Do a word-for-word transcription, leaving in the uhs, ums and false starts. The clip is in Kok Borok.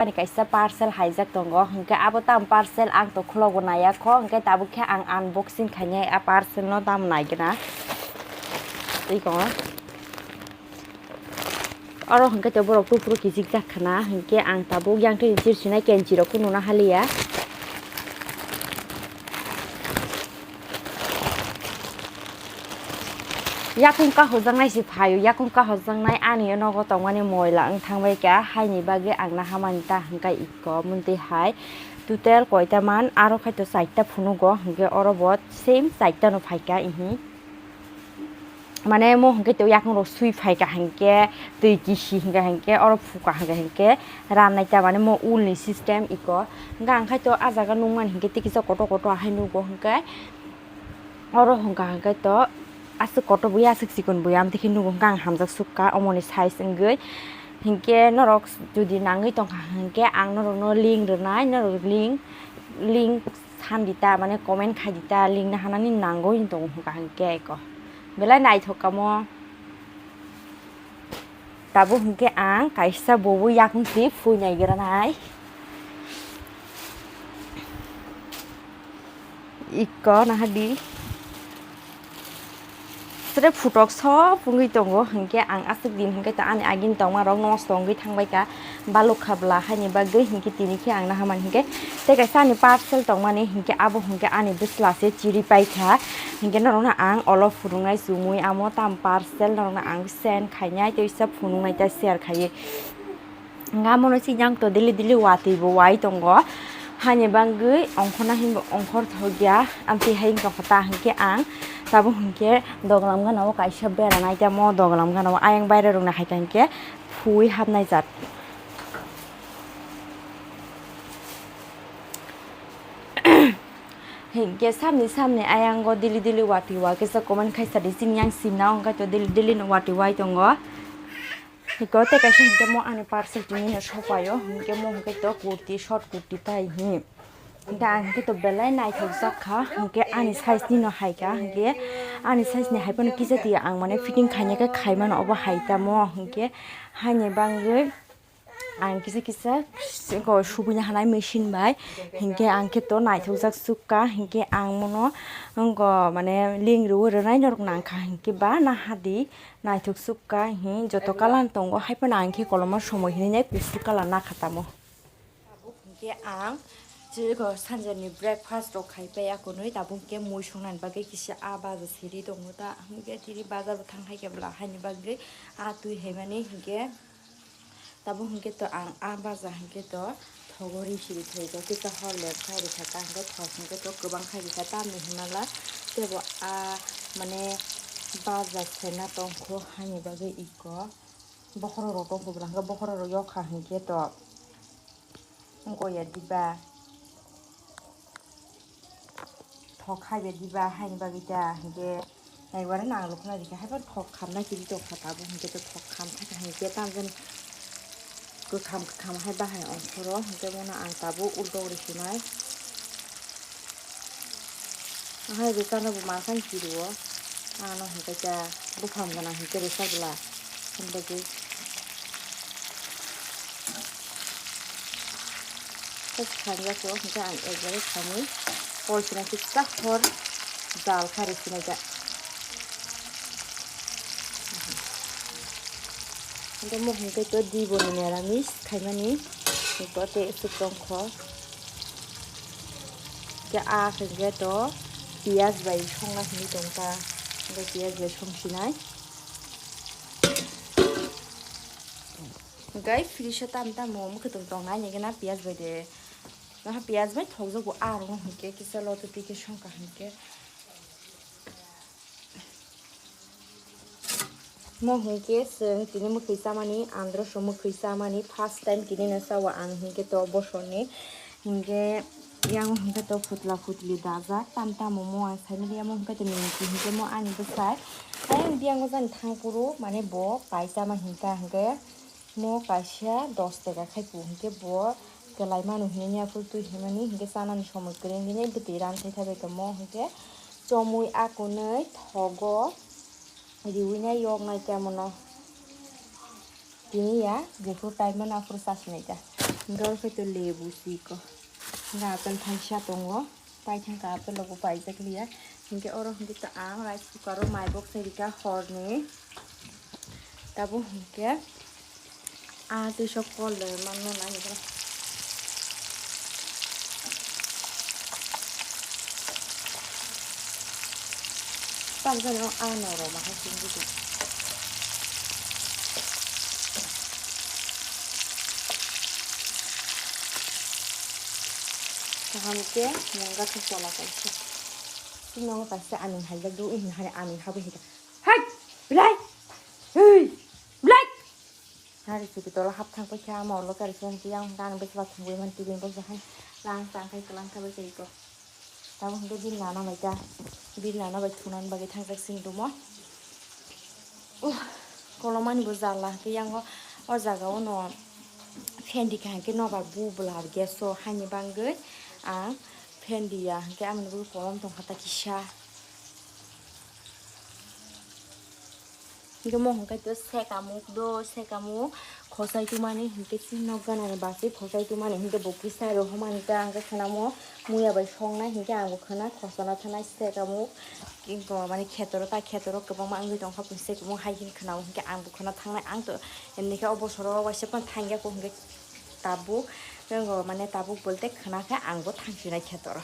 Ani kaisa parcel haijak tongo, hwnkhe abo tamo parcel ang to khulokbo naiya kho, hwnkhe tabuk khe ang unboxing khainai a parcel no tamo naigwna. Tei tongo. Oro hwnkhe to borok tupro kijikjak khna, hwnkhe ang tabuk yang twi chirsinai kenchi rok khe nuna haliya. Yakung kahujaknai se phaio, yakung kahujaknai ani o nogo tongmani moila wng thangbai kha, haini bagwi ang nahamani ta hwnkha iko, mwnti hai total koita man, aro khai to chaita phunugo, hwnkhe oro bo same chaita no phaikha, ihi. Mane mo hwnkhe to yakung rok sui phaikha hwnkhe, twi kisi hwnkha hwnkhe, oro phukha hwnkha hwnkhe, rannai ta mane mo ul ni system iko. Hwnkhe ang khai to ah jaga nukmani hwnkhe tei kisa kotor kotor hai nugo hwnkhe. Oro hwnkha hwnkhe to aswk kotor buya aswk chikon buya amtwi khe nugo hwnkhe ang hamjak sukha omoni size wngwi. Hinkhe norok jodi nangwi tongkha hinkhe ang norokno link rwnai, norok link, link sandita mane comment khaidita, link nahanani nangwi tongo hwnkha hinkhe eko. Belai naithok kamo. Tabuk hinkhe ang kaisa bobo yakung twi phui naigra nai. Ikko nahadi. Sre phutok sop wngwi tongo, hinkhe ang aswk din hinkhe to ani agini tongma rok nosto wngwi thangbai kha, balukha bwla haini bagwi hinkhe tini khe ang nahamani hinkhe tei kaisa ani parcel tongmani hinkhe abo hinkhe ani bwsla se chiri paikha, hinkhe norokno ang olo phunuknai chumui amo tam parcel norokno ang send khainai tei kisa phunuknai tei share khaiwi. Hwnkhe amono sijang to daily daily watwi bo wai tongo. Haini bagwi ongkhorna hinba ongkhor thokya. Amtwi hai wngkha ta hinkhe ang tabuk hinkhe doglam gana o kaisa bera naitamo doglam gana o ayang baire rokni hai kha hinkhe phui hapnai jat. Hinkhe samni samni ayango daily daily watwi wa kisa comment khaisa di chini yang simna wngkha to daily daily no watwi wai tongo. Hwnkhe tei kaisa hwnkhe mo ani parcel tini no sopaio, hwnkhe mo hwnkhe to kurti, short kurti tai hi. Hwnkhe ang hwnkhe to belai naithok jak kha, hwnkhe ani size ni no hai kha, hwnkhe ani size ni hai phano kisa twi ang mane fitting khaina khe khai mano obo hai tamo, hwnkhe haini bagwi ang kisa kisa go subui na hanai machine bai, hwnkhe ang khe to naithok jak suk kha, hwnkhe ang mono wngkha mane link rwui rwnai norok nang kha, hwnkhe ba nahadi. Naithok sukha hi joto kalan tongo, hai phano ang khe koloma somoi hinwi nai kusu kalan nakha tamo. Tabuk hinkhe ang chirigo sanjani breakfast rok khai paiya kunui, tabuk hinkhe mui songnani bagwi kisa ah baja siri tongo ta, hinkhe tini bazar bo thang hai khe bwla haini bagwi ah twi haimani hinkhe. Tabuk hinkhe to ang ah baja hinkhe to thogo ri siri thai khe kisa hor ler khai rikha ta hinkhe thok hinkhe to kwbang khai rikha tamni hwnmala teibo ah mane baja sena tongkho haini bagwi iko bokhorok rok tongkho bwla hinkhe bokhorok rok yokha hinkhe to wngkha ya diba. Thok hai be diba haini bagwi ta hinkhe naiwari nang rwkna rikha haiphano thok khamnai kiri tongkha tabuk hinkhe to thok kham thakha hinkhe tamjani kwkham kwkham hai bahai ongkhoro hinkhe bono ang tabuk uldok risinai. Ahai rwchano bo mankhan kirio ano hinkhe ta buphang gwnang hinkhe rwsa bwla hinbagwi. Kok khamya ko hinkhe ang ekbarai khamwi polsina kisa hor jal kha rw sinai jak. Hinkhe mo hinkhe to di boni meramis khaimani hinkhe tei aswk tongkho. Hinkhe ah hinkhe to piyaj bai songna hinwi tongkha hinkhe piyaj bai songsinai. Hinkhe fridge o tam tamo mwkhwtwng tongnai hinkhe na piyaj bai de. Aha piyaj bai thokjago ah rwno hinkhe kisa loto twi khe songkha hinkhe. Mo hinkhe chwng tini mwkhwi chamani, androso mwkhwi chamani first time tini no chao ang hinkhe to bosorni. Hinkhe yang hinkhe to phutla phutli dajak tam tamo mo ang saimanya mo hinkhe to nini hinkhe mo ani bwsai. Ayang biyango jani thangphuru mane bo pai chama hinka hinkhe. Mo kaisa dos taka khai pu hinkhe bo kwlai manu hinwi aphuru twi himani hinkhe chanani somoi kwrwi wngwi bwtwi ran thai thabai tongmo hinkhe chomui akunwi thogo riwi nai yok nai tei amono tini ya jephuru time mano aphuru chasinai ta. Hinkhe oro khe to lebu siko. Hinkhe apple thaisa tongo. Paithangkha apple rokbo paijak liya. Hinkhe oro hinkhe to ang rice cooker o mai bok sai rikha horni. Tabuk hinkhe ah twi sok kol le manno na hinkhe. Tamjani o ano roma hai sing bidi. Kaham khe mungga thok tola kaisa. Sino kaisa aning haijak do, ini hari aning habo hita. Hai! Belai! Hei! Belai! Hari suki tola hap thang paikha, ama ulo kari song yang dan besi ba thangwi man tibin boksa hai. Lang tang khai kalang khabai kaiko. Tabuk hinkhe bini nana bai ta, bini nana bai thunani bagwi thangjak sini dumo. Uh, kolomani bo jala hinkhe yango o jaga o no fan rikha hinkhe nobar bu bwlar gas o haini bagwi ang fan riya hinkhe amoni bagwi kolom tongkha ta kisa. Hinkhe mo hinkhe to sekamuk do, sekamuk khosai tumani hinkhe si nok ganani bachwi khosai tumani hinkhe bo kisa rw homani ta hinkhe khwnamo muya bai songnai hinkhe ang bo khwna khosona thanai sekamuk. Hinkhe mane khetoro ta khetoro kwbangma wngwi tongkha, sekamuk hai hini khwnamo hinkhe ang bo khwna thangnai. Ang to emni khe o bosoro waisa phano thangya kho hinkhe tabuk, mane tabuk bolte khwna khe ang bo thangsinai khetoro.